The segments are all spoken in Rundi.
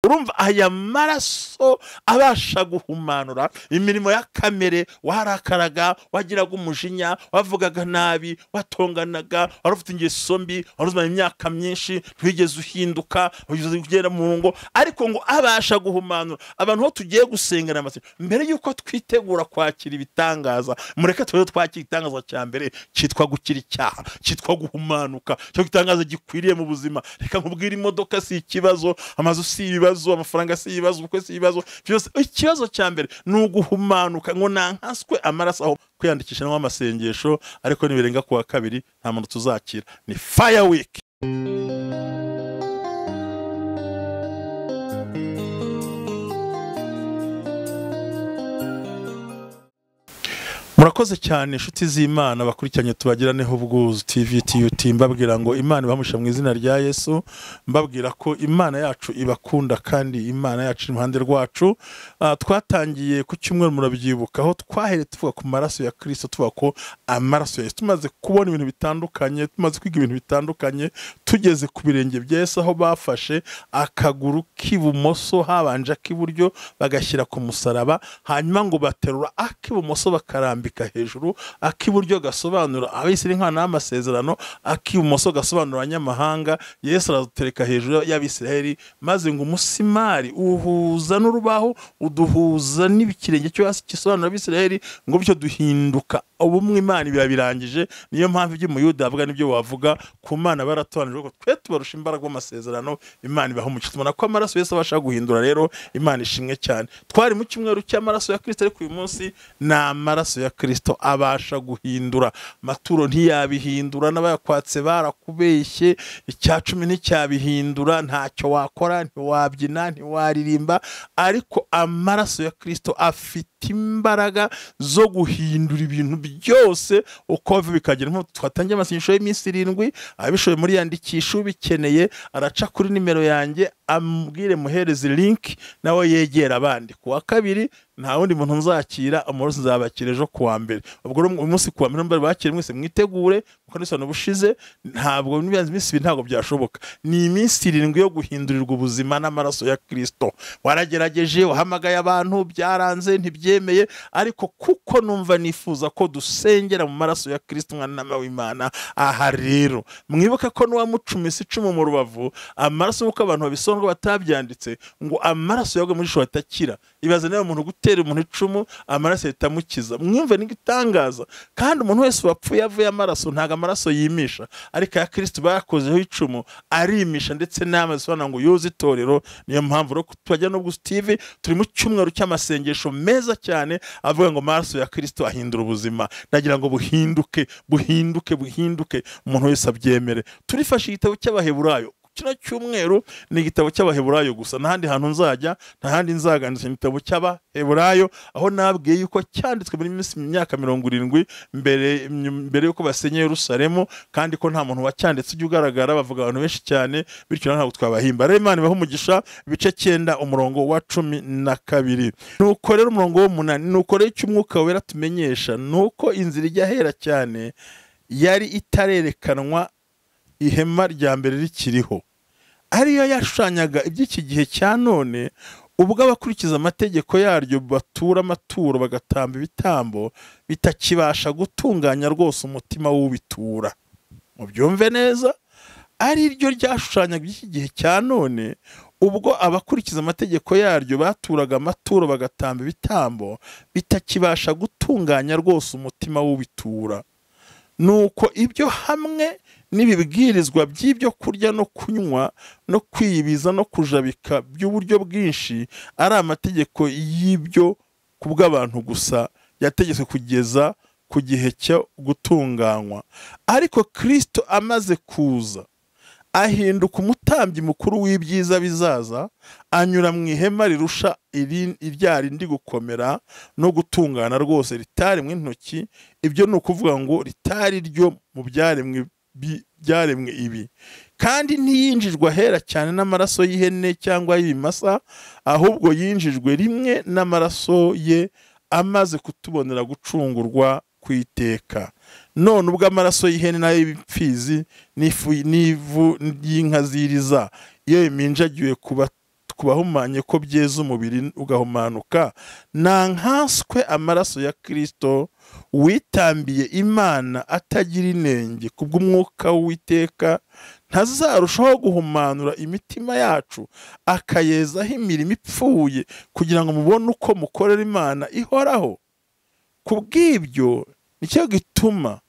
Urumva aya maraso abasha guhumanura imirimo ya kamere. Warakaraga, wagiraga umujinya, wavugaga nabi, watonganaga, wari ufite ingeso mbi, wari uzimanye imyaka myinshi, ntiwigeze uhinduka, wigeze ugera mu ngo, ariko ngo abasha guhumanura. Abantu ho tugiye gusengera amasengesho mbere yuko twitegura kwakira ibitangaza, mureke tube twakira igitangaza cya mbere cyitwa gukira icyaha, cyitwa guhumanuka, cyo gitangaza gikwiriye mu buzima. Reka nkubwire, imodoka si ikibazo, amazu si ibibazo, amafaranga si ibibazo, ubukwe si ibibazo, byose ikibazo cya mbere ni uguhumanuka. Ngo nankaswe amaraso. Aho kwiyandikisha n'amasengesho, ariko nibirenga kuwa kabiri nta muntu tuzakira. Ni Fire Week. Murakoze cyane inshuti z'Imana bakurikiranye tubagiraneho ubwuzu TV TUT, mbabwira ngo Imana ibamusha mu izina rya Yesu, mbabwira ko Imana yacu ibakunda kandi Imana yacu iri iruhande rwacu. Twatangiye ku cyumweru murabyibuka, aho twahereye tuvuga ku maraso ya Kristo, tuvuga ko amaraso ya Yesu, tumaze kubona ibintu bitandukanye, tumaze kwiga ibintu bitandukanye, tugeze ku birenge bya Yesu aho bafashe akaguru k'ibumoso habanje ak'iburyo bagashyira ku musaraba, hanyuma ngo baterura ak'ibumoso bakarambika hejuru, ak'iburyo gasobanura abisirayeli nkana n'amasezerano, ak'ibumoso gasobanura abanyamahanga. Yesu aratereka hejuru y'abisirayeli, maze ngo umusimari uhuza n'urubaho uduhuza n'ibikirenge cyo hasi gisobanura abisirayeli, ngo bityo duhinduka ubumwe. Imana birabirangije. Niyo mpamvu ibyo umuyuda avuga nibyo wavuga ku Mana baratoranijwe, ko twe tubarusha imbaraga amasezerano. Imana ibaho umugisha. Tubona ko amaraso Yesu abasha guhindura. Rero Imana ishimwe cyane. Twari mu cyumweru cy'amaraso ya Kristo, ariko uyu munsi ni amaraso ya Kristo abasha guhindura. Maturo ntiyabihindura, n'abayakwatse barakubeshye, icya cumi nticyabihindura, ntacyo wakora, ntiwabyina, ntiwaririmba, ariko amaraso ya Kristo afite imbaraga zo guhindura ibintu byose uko bikagera. Twatangiye amasengesho y'iminsi 7, abishoboye muri yandikisha, ubikeneye araca kuri nimero yanjye ambwire muhereze link nawe yegera abandi. Kuwa kabiri nta wundi muntu nzakira, umunsi nzabakira ejo kuwa mbere. Ubwo umunsi kuwa mbere mbere bakire mwese mwitegure, kuko nisano bushize ntabwo nibanze iminsi 2 ntabwo byashoboka. Ni iminsi 7 yo guhindurirwa ubuzima n'amaraso ya Kristo. Waragerageje, wahamagaye abantu, byaranze, ntibyemeye, ariko kuko numva nifuza ko dusengera mu maraso ya Kristo umwana w'Imana. Aha rero mwibuke ko n'uwamucumisa icumu mu rubavu, amaraso uko abantu babisonga batabyanditse ngo amaraso yagwe muri sho atakira. Ibaze nawe umuntu gutera umuntu icumu amaraso yitamukiza. Mwumve n'igitangaza. Kandi umuntu wese wapfuye avuye amaraso ntago amaraso yimisha, ariko ya Kristo bakozeho icumu arimisha ndetse n'amazi sobanura ngo yoze itorero. Niyo mpamvu rero tubajya no TV turi mu cyumweru cy'amasengesho meza cyane avuga ngo amaraso ya Kristo ahindura ubuzima. Ndagira ngo buhinduke, buhinduke, buhinduke, umuntu wese abyemere. Turifashe igitabo cy'Abaheburayo. Kino cyumweru ni igitabo cy'Abaheburayo gusa, n'ahandi hantu nzajya, ntahandi nzaganiriza igitabo cy'Abaheburayo, aho nabwiye yuko cyanditswe muri myaka 70 mbere yuko basenye Yerusalemu, kandi ko nta muntu wacyanditse ujya ugaragara, bavuga abantu benshi cyane, bityo ntabwo twabahimba. Rero Imana ibahe umugisha. Ibice 9 umurongo wa 12. Nuko rero umurongo wa 8, nuko rero icyo Umwuka Wera tumenyesha nuko inzira ijya hera cyane yari itarerekanwa ihema rya mbere rikiriho, ariyo yashushanyaga iby'iki gihe cya none, ubwo abakurikiza amategeko yaryo batura amaturo bagatamba ibitambo bitakibasha gutunganya rwose umutima w'ubitura. Mubyumve neza, ari ryo ryashushanyaga iby'iki gihe cya none, ubwo abakurikiza amategeko yaryo baturaga amaturo bagatamba ibitambo bitakibasha gutunganya rwose umutima w'ubitura. Nuko ibyo hamwe n'ibibwirizwa by'ibyo kurya no kunywa no kwiyibiza no kujabika by'uburyo bwinshi ari amategeko y'ibyo kubw'abantu gusa yategetswe kugeza ku gihe cyo gutunganywa. Ariko Kristo amaze kuza ahinduka umutambyi mukuru w'ibyiza bizaza, anyura mu ihema rirusha irya rindi gukomera no gutungana rwose, ritaremwe intoki, ibyo ni ukuvuga ngo ritari ryo mu byaremwe ibi. Kandi ntiyinjijwe ahera cyane n'amaraso y'ihene cyangwa y'ibimasa, ahubwo yinjijwe rimwe n'amaraso ye amaze kutubonera gucungurwa kwiteka. None ubwo amaraso y'ihene n'ay'imfizi n'ivu y'inka ziriza iyo iminjagiwe ku bahumanye ko byeza umubiri ugahumanuka, nankanswe amaraso ya Kristo witambiye Imana atagira inenge kubw'umwuka w'Uwiteka, ntazarushaho guhumanura imitima yacu akayezaho imirimo ipfuye, kugira ngo mubone uko mukorera Imana ihoraho. Kubw'ibyo nicyo gituma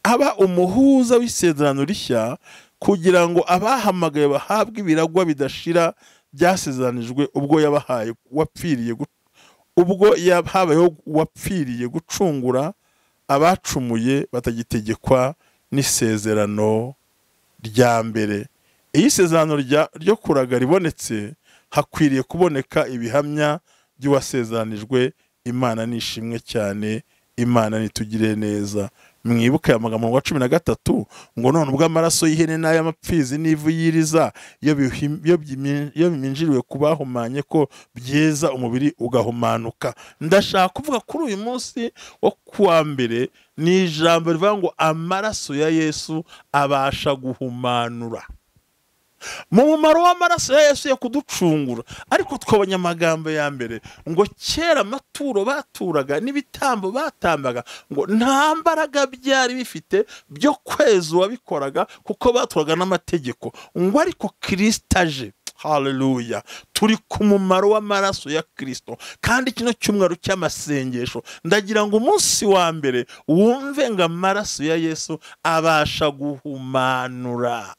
aba umuhuza w'isezerano rishya, kugira ngo abahamagaye bahabwe ibiragwa bidashira byasezeranijwe ubwo yabahaye wapfiriye ubwo yahabayeho wapfiriye gucungura abacumuye batagitegekwa n'isezerano rya mbere. Iyo isezerano ryo kuraga ribonetse, hakwiriye kuboneka ibihamya by'uwasezeranijwe. Imana nishimwe cyane, Imana nitugire neza. Mwibuke amagambo wa 13 ngo none ubwo amaraso y'ihene n'ay'amapfizi n'ivu yiriza iyo biminjiriwe kubahumanye ko byeza umubiri ugahumanuka. Ndashaka kuvuga kuri uyu munsi wo kuwa mbere ni ijambo rivuga ngo amaraso ya Yesu abasha guhumanura. Mu mumaro w'amaraso ya Yesu yo kuducungura. Ariko twabonye amagambo ya mbere ngo kera amaturo baturaga n'ibitambo batambaga ngo nta mbaraga byari bifite byo kweza uwabikoraga, kuko baturaga n'amategeko. Ngo ariko Kristo aje, haleluya, turi ku mumaro w'amaraso ya Kristo. Kandi kino cyumweru cy'amasengesho ndagira ngo umunsi wa mbere wumve ngo amaraso ya Yesu abasha guhumanura.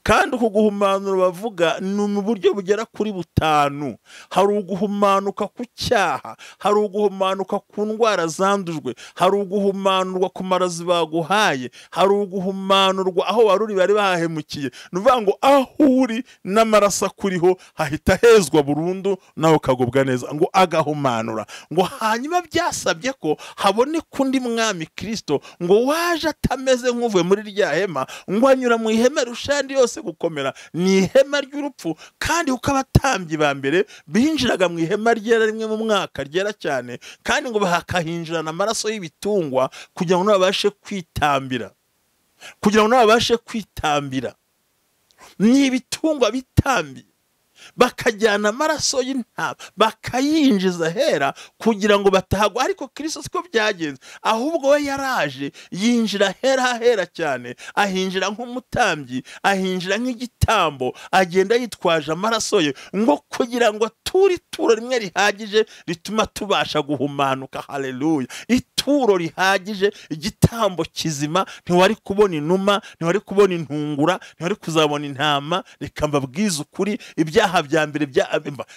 Kandi uku guhumanura bavuga ni mu buryo bugera kuri butanu. Hari uguhumanuka ku cyaha, hari uguhumanuka ku ndwara zandujwe, hari uguhumanurwa ku marazi baguhaye, hari uguhumanurwa aho waruri bari bahemukiye. Ni ukuvuga ngo aho uri n'amaraso akuriho hahita hezwa burundu, nawe ukagubwa neza. Ngo agahumanura. Ngo hanyuma byasabye ko haboneka undi mwami Kristo, ngo waje atameze nk'uvuye muri rya hema, ngo anyura mu ihema rushandi yose gukomera, ni ihema ry'urupfu. Kandi uko abatambyi ba mbere binjiraga mu ihema ryera rimwe mu mwaka ryera cyane, kandi ngo bakahinjirana amaraso y'ibitungwa kugira ngo babashe kwitambira, kugira ngo babashe kwitambira. Ni ibitungwa bitambi bakajyana amaraso y'intama bakayinjiza hera kugira ngo batahagwa. Ariko Kristo siko byagenze, ahubwo we yaraje yinjira hera hera cyane, ahinjira nk'umutambyi, ahinjira nk'igitambo, agenda yitwaje amaraso ye ngo kugira ngo ature ituro rimwe rihagije rituma tubasha guhumanuka. Haleluya! Ituro rihagije, igitambo kizima. Ntiwari kubona inuma, ntiwari kubona intungura, ntiwari kuzabona intama. Reka mbabwize ukuri, ibyaha bya mbere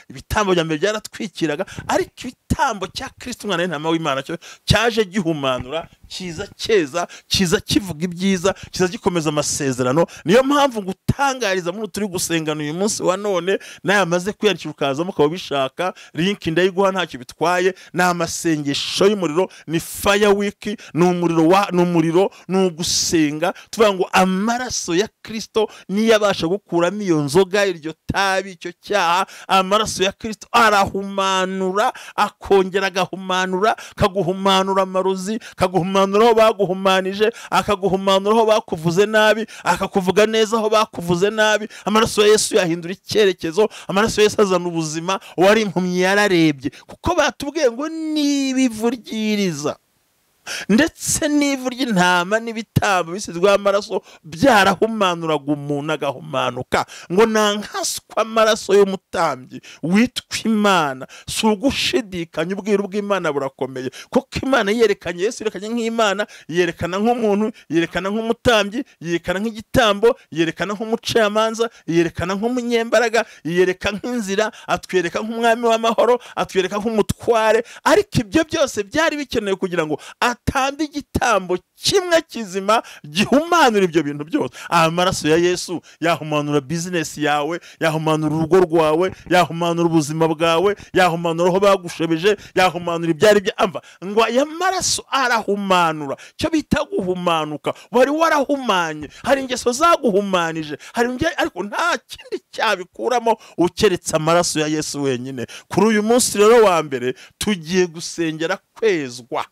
ibitambo bya mbere byaratwikiraga, ariko ibitambo cya Kristo umwana w'intama w'Imana cyo cyaje gihumanura, kiza cyeza, kiza kivuga ibyiza, kiza gikomeza amasezerano. Niyo mpamvu ngutangariza muri turi gusengana uyu munsi wa none, naye amaze kwiyandikira ukazamo ukaba ubishaka, link ndayiguha ntacyo bitwaye. Ni amasengesho y'umuriro, ni fire week, ni umuriro, ni umuriro, ni ugusenga tuvuga ngo amaraso ya Kristo niyo abasha gukuramo iyo nzoga, iryo tabi, icyo cyaha. Amaraso ya Kristo arahumanura, akongera agahumanura, kaguhumanura amarozi, kaguhumanura aho baguhumanije, akaguhumanura aho bakuvuze nabi, akakuvuga neza aho bakuvuze nabi. Amaraso ya Yesu yahindura icyerekezo, amaraso ya Yesu azana ubuzima. Uwari impumyi yararebye, kuko batubwiye ngo niba ivu ryiriza ndetse n'ivu ry'intama n'ibitambo bisizweho amaraso byarahumanuraga umuntu agahumanuka. Ngo nankaswa amaraso y'umutambyi witwa Imana. Si ugushidikanya, ubwiru bw'Imana burakomeye, kuko Imana yerekanye Yesu, yerekanye nk'Imana, yerekana nk'umuntu, yerekana nk'umutambyi, yerekana nk'igitambo, yerekana nk'umucamanza, yerekana nk'umunyembaraga, yereka nk'inzira, atwereka nk'umwami w'amahoro, atwereka nk'umutware. Ariko ibyo byose byari bikenewe kugira ngo atambe igitambo kimwe kizima gihumanura ibyo bintu byose. Amaraso ya Yesu yahumanura business yawe, yahumanura urugo rwawe, yahumanura ubuzima bwawe, yahumanura aho bagushebeje, yahumanura ibyari byamva. Ngo aya maraso arahumanura, cyo bita guhumanuka. Wari warahumanye, hari ingeso zaguhumanije, hari ariko nta kindi cyabikuramo ukeretse amaraso ya Yesu wenyine. Kuri uyu munsi rero wa mbere tugiye gusengera kwezwa,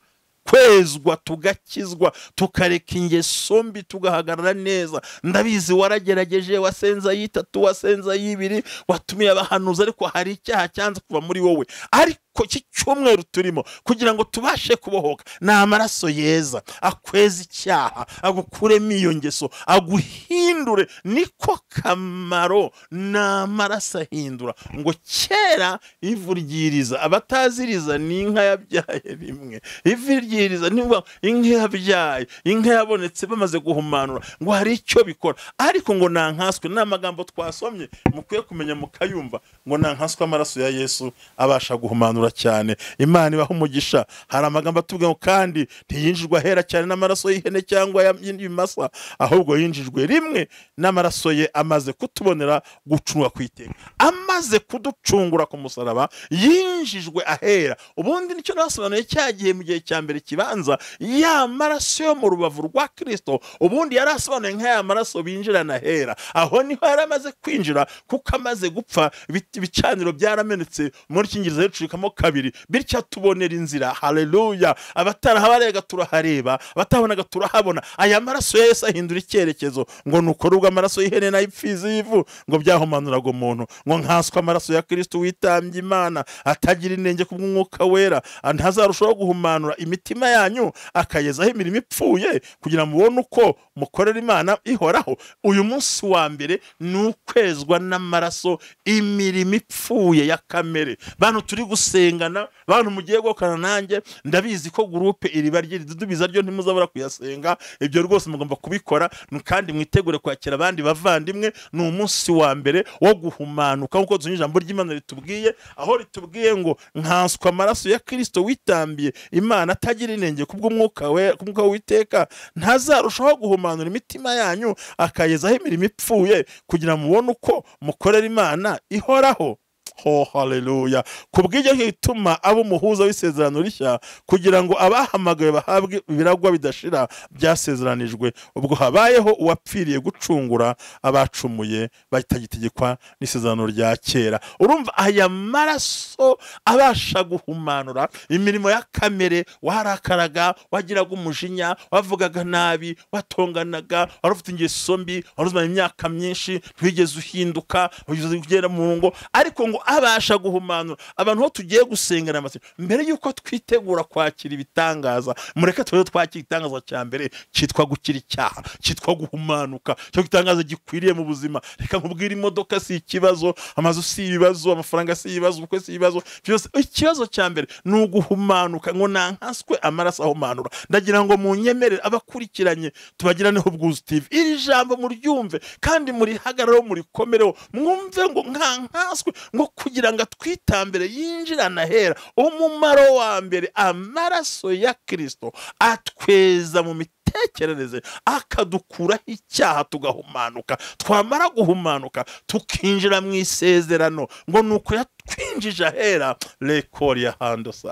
Kwezwa tugakizwa, tukareka ingeso mbi, tugahagarara neza. Ndabizi waragerageje, wasenza yitatu, wasenza yibiri, watumiye abahanuzi, ariko hari icyaha cyanze kuva muri wowe. Ariko iki cyumweru turimo kugira ngo tubashe kubohoka ni amaraso yeza akweza icyaha, agukuremo iyo ngeso, aguhindure. Niko kamaro, ni amaraso ahindura. Ngo kera ivu ryiriza, abataziriza ni inka yabyaye rimwe, ivu ryiriza niba inka yabyaye, inka yabonetse bamaze guhumanura, ngo hari icyo bikora. Ariko ngo nankaswe, ni amagambo twasomye mukwiye kumenya mukayumva, ngo nankaswe amaraso ya Yesu abasha guhumanura cyane. Imana ibaha umugisha. Hari amagambo atubwira ngo kandi ntiyinjijwe ahera cyane n'amaraso y'ihene cyangwa y'ibimasa, ahubwo yinjijwe rimwe n'amaraso ye amaze kutubonera gucungwa kwiteka. Amaze kuducungura ku musaraba, yinjijwe ahera. Ubundi nicyo nasobanuye cya gihe mu gihe cya mbere kibanza, ya maraso yo mu rubavu rwa Kristo ubundi yarasobanuye nk'aya maraso binjirana ahera. Aho niho yari amaze kwinjira, kuko amaze gupfa ibicaniro byaramenetse, muri kingirizo yicikamo kabiri, bityo tubonera inzira. Haleluya! Abatarahabarega turahareba, abatabonaga turahabona. Aya maraso ya Yesu ahindura icyerekezo. Ngo nuko rubwo amaraso y'ihene n'ay'imfizi y'ivu ngo byahumanuraga umuntu, ngo nkanswe amaraso ya Kristo witambye Imana atagira inenge kubw'umwuka wera, ntazarushaho guhumanura imitima yanyu akayezaho imirimo ipfuye, kugira mubone uko mukorera Imana ihoraho. Uyu munsi wa mbere ni ukwezwa n'amaraso imirimo ipfuye ya kamere. Bantu turi gusengana, bantu mugiye gukana nanjye, ndabizi ko groupe iriba ry'idubiza ryo ntimuzabura kuyasenga, ibyo rwose mugomba kubikora, kandi mwitegure kwakira abandi bavandimwe. Ni umunsi wa mbere wo guhumanuka nkuko tuzunye ijambo ry'Imana ritubwiye, aho ritubwiye ngo nkanswe amaraso ya Kristo witambiye Imana atagira inenge kubw'umwuka we, kubw'umwuka w'Uwiteka, ntazarushaho guhumanura imitima yanyu akayezaho imirimo ipfuye, kugira mubone uko mukorera Imana ihoraho. Oh, haleluya! Kubw'ibyo gituma abo umuhuza w'isezerano rishya, kugira ngo abahamagawe bahabwe ibiragwa bidashira byasezeranijwe, ubwo habayeho uwapfiriye gucungura abacumuye batagitegekwa n'isezerano rya kera. Urumva aya maraso abasha guhumanura imirimo ya kamere. Warakaraga, wagiraga umujinya, wavugaga nabi, watonganaga, wari ufite ingeso mbi, wari uzimanye imyaka myinshi, ntiwigeze uhinduka, wigeze ugera mu ngo, ariko ngo abasha guhumanura. Abantu ho tugiye gusengana amasengesho mbere yuko twitegura kwakira ibitangaza, mureke tube twakira igitangaza cya mbere cyitwa gukira icyaha, cyitwa guhumanuka, cyo gitangaza gikwiriye mu buzima. Reka nkubwire, imodoka si ikibazo, amazu si ibibazo, amafaranga si ibibazo, ubukwe si ibibazo, byose ikibazo cya mbere ni uguhumanuka. Ngo nankaswe amaraso ahumanura. Ndagira ngo munyemerere abakurikiranye tubagiraneho Ubwuzu TV, iri jambo muryumve kandi murihagararaho, murikomereho, mwumve ngo nkankaswe, ngo kugira ngo atwitambere yinjirana ahera. Umumaro wa mbere, amaraso ya Kristo atweza mu mitekerereze, akadukuraho icyaha tugahumanuka. Twamara guhumanuka tukinjira mu isezerano. Ngo nuko yatwinjije ahera, lekoria handosa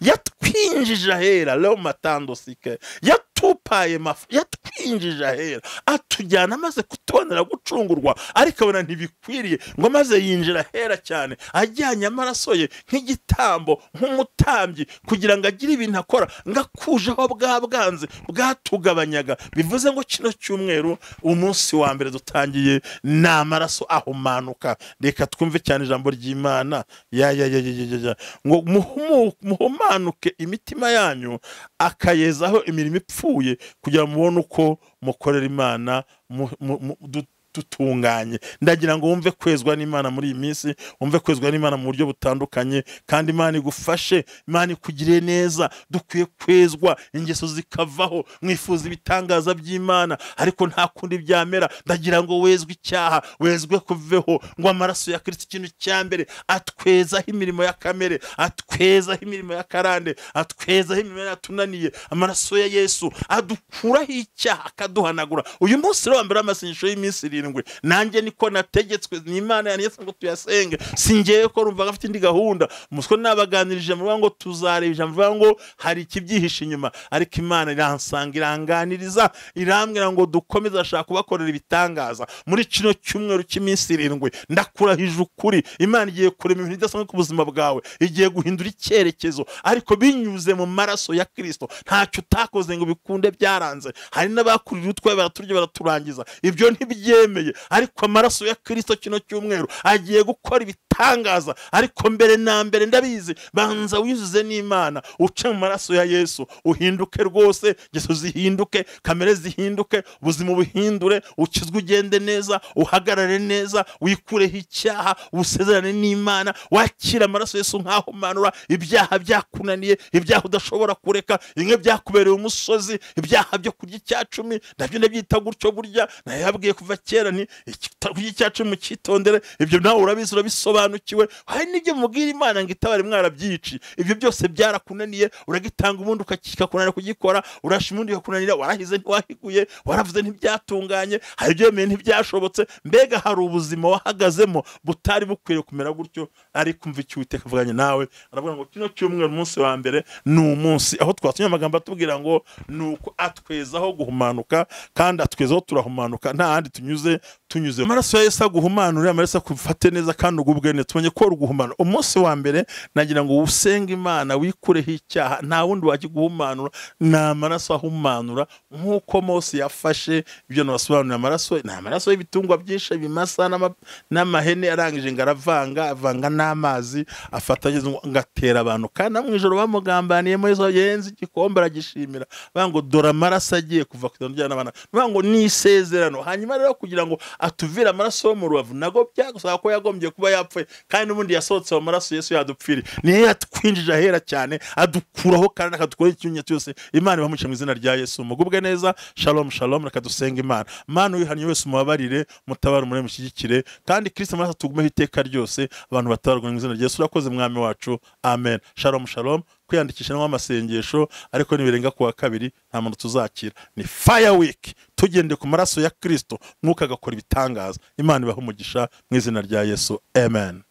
yatwinjije ahera, leo matandosike yatupaye mafu, yatwinjije ahera, atujyana amaze kutubonera gucungurwa, ariko abona ntibikwiriye, ngo maze yinjira ahera cyane ajyanye amaraso ye nk'igitambo, nk'umutambyi, kugira ngo agire ibintu akora, ngo akujeho bwa bwanze bwatugabanyaga. Bivuze ngo kino cyumweru umunsi wa mbere dutangiye ni amaraso ahumanuka. Reka twumve cyane ijambo ry'Imana. Ya ya ya ya ya, ngo muhumanuke imitima yanyu akayezaho imirimo ipfuye, kugira mubone uko mukorera Imana tutunganye. Ndagira ngo wumve kwezwa n'Imana muri iyi minsi, wumve kwezwa n'Imana mu buryo butandukanye, kandi Imana igufashe, Imana ikugire neza. Dukwiye kwezwa, ingeso zikavaho, mwifuza ibitangaza by'Imana ariko nta kundi byamera. Ndagira ngo wezwe icyaha, wezwe kuveho, ngo amaraso ya Kristo ikintu cya mbere atwezaho imirimo ya kamere, atwezaho imirimo ya karande, atwezaho imirimo yatunaniye. Amaraso ya Yesu adukuraho icyaha akaduhanagura. Uyu munsi rero wa mbere w'amasengesho y'iminsi irindwi. Nanjye niko nategetswe n'Imana yanjye ngo tuyasenge, singiye ko rumva gafite indi gahunda. Musiko nabaganirije mu ngo tuzareba ijambo ngo hari ikibyihishe inyuma, ariko Imana iransanga iranganiriza irambwira ngo dukomeze, ashaka kubakorera ibitangaza muri kino cyumweru cy'iminsi irindwi. Ndakurahije ukuri, Imana igiye kurema ibintu bidasanzwe ku buzima bwawe, igiye guhindura icyerekezo, ariko binyuze mu maraso ya Kristo. Ntacyo utakoze ngo bikunde, byaranze. Hari n'abakurira utwe baraturya baraturangiza, ibyo ntibyemeye, ariko amaraso ya Kristo kino cyumweru agiye gukora ibitangaza. Ariko mbere na mbere ndabizi, banza wiyuzuze n'Imana, uce mu maraso ya Yesu, uhinduke rwose, ingeso zihinduke, kamere zihinduke, ubuzima buhindure, ukizwe ugende neza, uhagarare neza, wikureho icyaha, usezerane n'Imana, wakira amaraso Yesu nkahumanura ibyaha byakunaniye, ibyaha udashobora kureka, inke byakubereye umusozi, ibyaha byo kurya icyacumi nabyo ndabyita gutyo. Burya nayabwiye kuva kera nti kurya icyacumi mukitondere, ibyo nawe urabizi, urabisobanukiwe. Hari n'ibyo mubwira Imana ngo itabare mwarabyici, ibyo byose byarakunaniye, uragitanga ubundi ukakikakunanira kugikora, urashima ubundi ukakunanira, warahize ntiwahiguye, waravuze ntibyatunganye, hari ibyo wemeye ntibyashobotse. Mbega hari ubuzima wahagazemo butari bukwiriye kumera gutyo. Ariko umva icyo Uwiteka avuganye nawe, aravuga ngo kino cyumweru umunsi wa mbere ni umunsi aho twatumye amagambo atubwira ngo nuko atwezaho guhumanuka, kandi atwezaho turahumanuka, nta handi tunyuze, tunyuze amaraso ya Yesu aguhumanure, amaraso akufate neza kandi ugubwe neza. Tubonye ko uguhumana umunsi wa mbere, nagira ngo usenge Imana wikureho icyaha, nta wundi wakiguhumanura, ni amaraso ahumanura. Nk'uko Mose yafashe ibyo nabasobanurira, amaraso ni amaraso y'ibitungwa byinshi, ibimasa n'amahene, arangije ngo aravanga avanga n'amazi, afata ngo atera abantu. Kandi mu ijoro bamugambaniyemo, Yesu yenze igikombe aragishimira, bavuga ngo dore amaraso agiye kuva ku isezerano ry'abana, bavuga ngo ni isezerano. Hanyuma rero kugira ngo atuvire amaraso yo mu rubavu, nago byagusaba ko yagombye kuba yapfuye, kandi n'ubundi yasohotse mu maraso Yesu yadupfiriye, niyo yatwinjije ahera cyane, adukuraho kandi akadukuraho icyunya cyose. Imana ibamuce mu izina rya Yesu, mugubwe neza. Shalom shalom. Reka dusenge Imana. Mana wihannye wese umubabarire, mutabare, umureme, mushyigikire, kandi Kristo amaraso tugumeho iteka ryose, abantu batabarwa mu izina rya Yesu. Urakoze Mwami wacu, amen. Shalom shalom. Kwiyandikisha n'amasengesho, ariko nibirenga kuwa kabiri nta muntu tuzakira. Ni Fire Week, tugende ku maraso ya Kristo, mwuka agakora ibitangaza. Imana ibahe umugisha mu izina rya Yesu, amen.